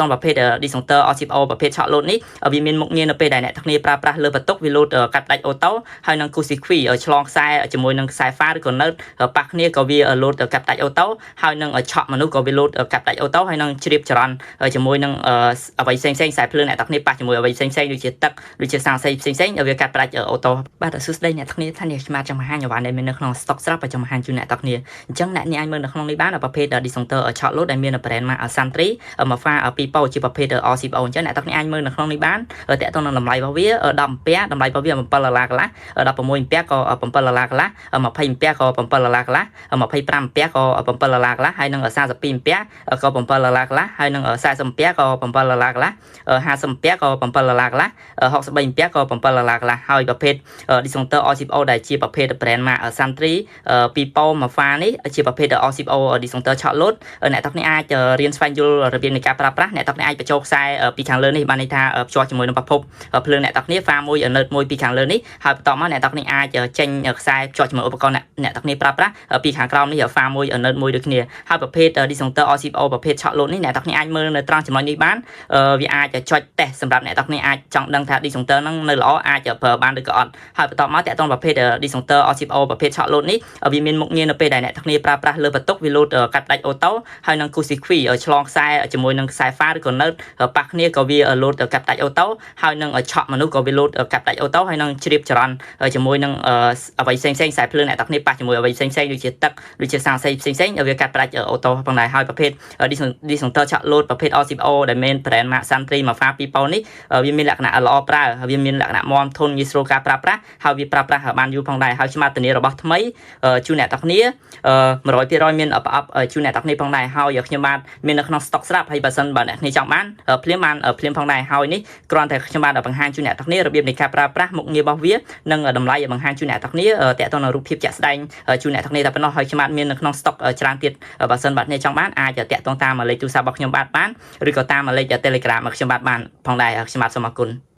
តប្រភេទ disjoncteur RCBO ប្រភេទឆក់លោតនេះវាមានមុខងារនៅពេលដែលអ្នកទាំងគ្នាប្រើប្រាស់លើបន្ទុកវាលោតកាត់ផ្ដាច់ auto ហើយនឹងគូ circuit ឆ្លងខ្សែជាមួយនឹងខ្សែហ្វាឬក៏ neutre ប៉ះគ្នាក៏វាលោតកាត់ផ្ដាច់ auto ហើយនឹងឆក់មនុស្សក៏វាលោតកាត់ផ្ដាច់ auto ហើយនឹងជ្រាបចរន្តជាមួយនឹងអ្វីផ្សេងផ្សេងខ្សែភ្លើងអ្នកទាំងគ្នាប៉ះជាមួយអ្វីផ្សេងផ្សេងដូចជាទឹកដូចជាស័ង្កសីផ្សេងផ្សេងវាកាត់ផ្ដាច់ auto បាទសួស្តីអ្នកទាំងគ្នាថានេះខ្ញុំចង់បង្ហាញអីវ៉ាន់ដែលមាននៅក្នុង stock ស្រាប់ចង់បង្ហាញជូនអ្នកទាំងគ្នាអញ្ចឹងអ្នកនេះអាចមើលនៅក្នុងនេះបានប្រភេទ disjoncteur ឆក់លោតដែលមាន brand ម៉ាក Santry មួយហ្វាពីរប៉ូជាប្រភេទ RCBO អញ្ចឹងអ្នកទាំងគ្នាអាចមើលនៅក្នុងនេះបានតាក់ទងនឹងតម្លៃរបស់វា10អំពែតម្លៃរបស់វា7ដុល្លារកន្លះ16អំពែក៏7ដុល្លារកន្លះ20អំពែក៏7ដុល្លារកន្លះ25អំពែក៏7ដុល្លារកន្លះហើយនឹង42អំពែក៏7ដុល្លារកន្លះហើយនឹង40អំពែក៏7ដុល្លារកន្លះ50អំពែក៏7ដុល្លារកន្លះ63អំពែក៏7ដុល្លារកន្លះហើយប្រភេទ disjoncteur RCBO ដែលជាប្រភេទ brand ម៉ាក Santry ពីប៉ូមួយហ្វានេះជាប្រភេទ RCBO disjoncteur ឆក់លោតអ្នកទាំងនេះអាចរៀនស្វែងយល់របៀបនៃការប្រើប្រាស់អ្នកទាំងនេះអាចបញ្ចូលខ្សែពីខាងលើនេះបានន័យថាភ្ជាប់ជាមួយនឹងប្រភពភ្លើងអ្នកទាំងនេះហ្វាមួយ neutre មួយពីខាងលើនេះហើយបន្តមកអ្នកទាំងនេះអាចចេញខ្សែភ្ជាប់ជាមួយឧបករណ៍អ្នកទាំងនេះប្រើប្រាស់ពីខាងក្រោមនេះហ្វាមួយ neutre មួយដូចគ្នាហើយប្រភេទ disjoncteur RCBO ប្រភេទឆក់លោតនេះអ្នកទាំងនេះអាចមើលនៅត្រង់ចំណុចនេះបានវាអាចចុចតេស្តសម្រាប់អ្នកទាំងនេះអាចចង់ដឹងថា disjoncteur ហ្នឹងនៅល្អអាចប្រើបានឬក៏អត់ហើយបន្តមកតាក់ទងប្រភេទ disjoncteur RCBO ប្រភេទឆក់លោតនេះវាមានមុខងារនៅពេលដែលអ្នកទាំងនេះប្រើប្រាស់លើបន្ទុកវាលោតកាត់ផ្ដាច់ auto ហើយនឹងគូ circuit ឆ្លងខ្សែជាមួយនឹងខ្សែហ្វាឬក៏ neutre ប៉ះគ្នាក៏វាលោតកាត់ផ្ដាច់ auto ហើយនឹងឆក់មនុស្សក៏វាលោតកាត់ផ្ដាច់ auto ហើយនឹងជ្រាបចរន្តជាមួយនឹងអ្វីផ្សេងផ្សេងខ្សែភ្លើងអ្នកទាំងគ្នាប៉ះជាមួយអ្វីផ្សេងផ្សេងដូចជាទឹកដូចជាស័ង្កសីផ្សេងផ្សេងវាកាត់ផ្ដាច់ auto ផងដែរហើយប្រភេទ disjoncteur ឆក់លោតប្រភេទ RCBO ដែលមាន brand ម៉ាក Santry មួយហ្វា2ប៉ូនេះវាមានលក្ខណៈល្អប្រើវាមានលក្ខណៈមាំធន់ងាយស្រួលការប្រើប្រាស់ហើយវាប្រើប្រាស់បានយូរផងដែរហើយឆ្មាធានារបស់ថ្មីជូនអ្នកទាំងគ្នា100%មានប្រអប់ជូនអ្នកទាំងគ្នាផងដែរហើយខ្ញុំបាទមាននៅក្នុង stock ស្រាប់ហើយបើសិនបើអ្នកគ្នាចង់បានភ្លាមបានភ្លាមផងដែរហើយនេះគ្រាន់តែខ្ញុំបាទបង្ហាញជូនអ្នកទាំងគ្នារបៀបនៃការប្រើប្រាស់មុខងាររបស់វានិងតម្លៃបង្ហាញជូនអ្នកទាំងគ្នាតាក់ទងនឹងរូបភាពជាក់ស្ដែងជូនអ្នកទាំងគ្នាតែប៉ុណ្ណោះហើយខ្ញុំបាទមាននៅក្នុង stock ច្រើនទៀតបើសិនបាទអ្នកចង់បានអាចតាក់ទងតាមលេខទូរស័ព្ទរបស់ខ្ញុំបាទបានឬក៏តាមលេខ Telegram របស់ខ្ញុំបាទបានផងដែរខ្ញុំបាទសូមអរគុណ។